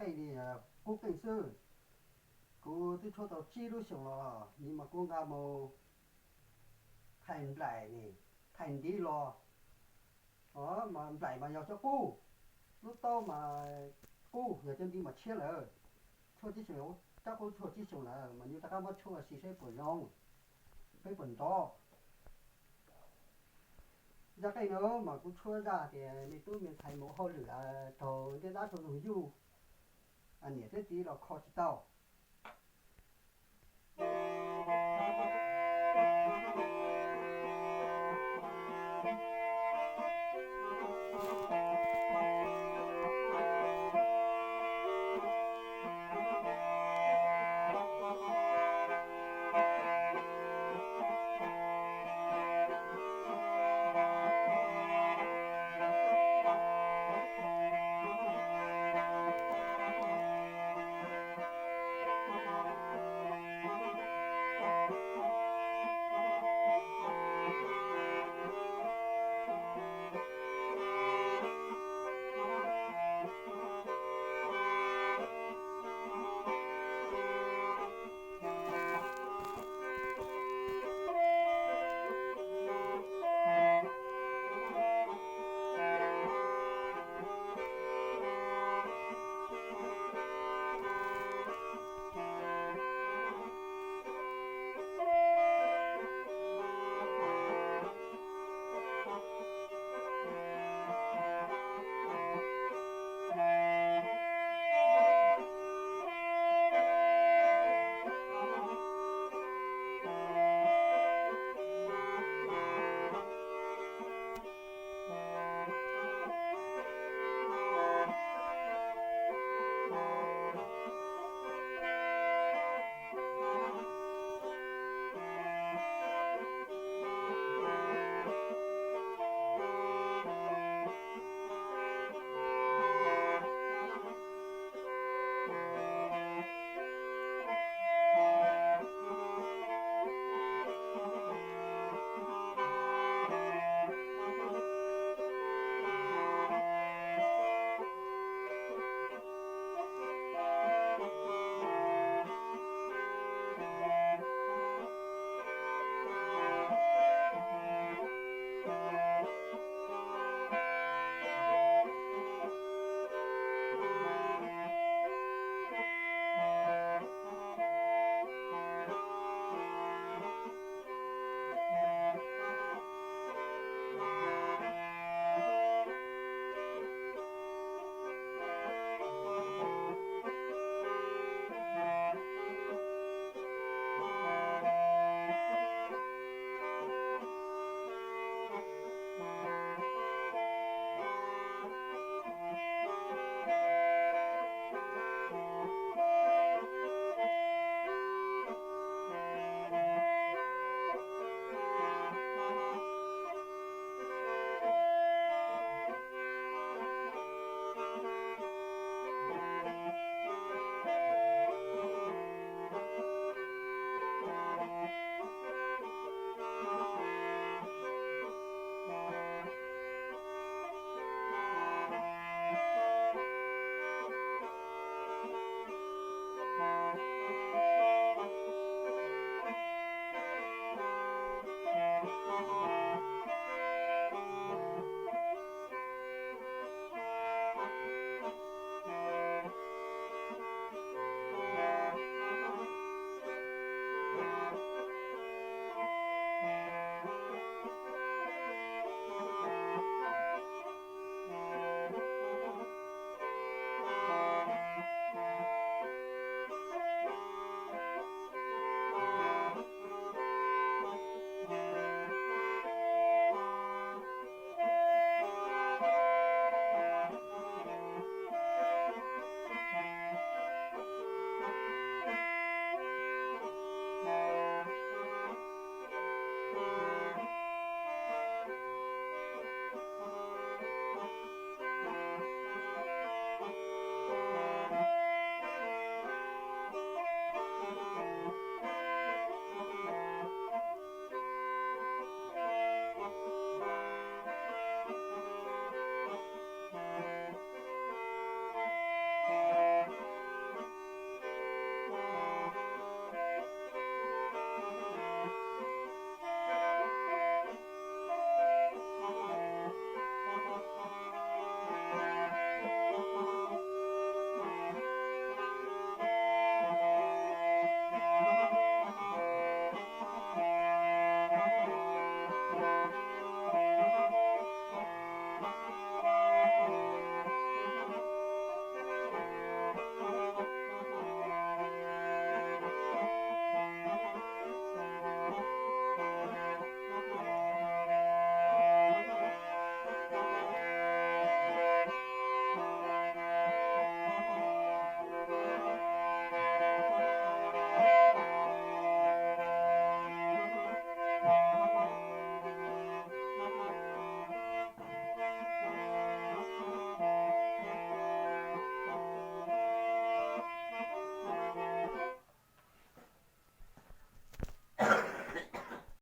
Qeej li qub qeej xwb. Kuv twb tshuab tau tsib lub xyoos los, nws mas kuv nqa mus thais nplaim ne, thais ntiv los, mas nplaim mas yog cov qub, lub taub mas qub, yog cov ntiv mas tshiab lawm. Tshuaj tsib xyoos, cov qub tshuaj tsib xyoos lawm mas nws rov qab muab tshuaj ua si saib puas zoo, saib puas nrov. Zaj qeej no mas kuv tshuab zaj tias me tub me ntxhais mus hauj lwm, raug ntiab dab raug zuag yuj, niam thiab txiv los kho tsis tau.